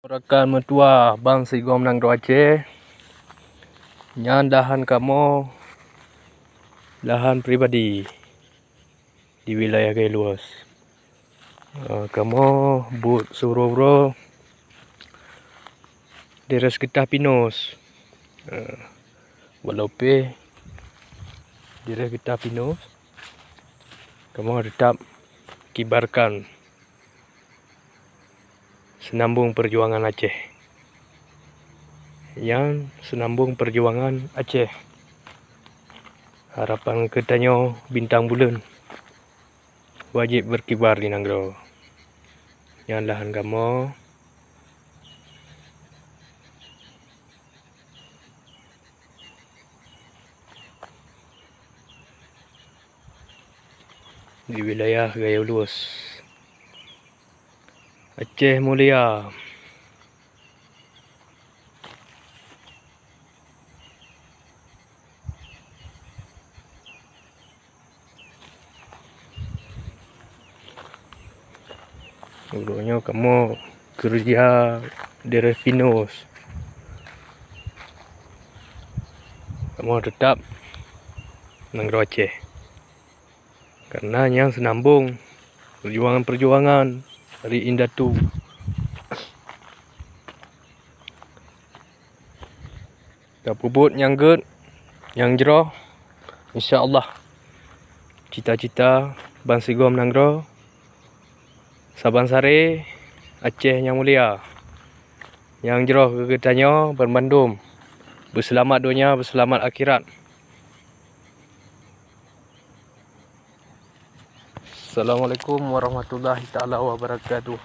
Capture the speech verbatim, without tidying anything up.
Rakan meutuah bansigom nanggroe Aceh, nyan lahan kamoe, lahan pribadi di wilayah Gayo Luwos. Eh, kamoe buet siuroe-uroe di daerah seukita Pinus. Eh, walau pih di daerah seukita Pinus, kamoe teutap kibarkan seunambong peujuangan Aceh. Nyan seunambong peujuangan Aceh. Harapan geutanyoe bintang buleuen wajéb beukibar di nanggroe. Nyan lahan kamoe di wilayah Gayo Luwos, Aceh Mulia. Uroe nyoe kamoe keureuja di daerah Pinus. Kamoe teutap nanggroe Aceh. Karena nyan seunambong peujuangan-peujuangan dari indatu. Tapeubuet nyang gét, nyang jroh, insya Allah cita-cita bansigom nanggroe, saban saré Aceh nyang mulia, nyang jroh keu geutanyoe banmandum, beuseulamat donya, beuseulamat akhirat. Assalamualaikum warahmatullahi taala wabarakatuh.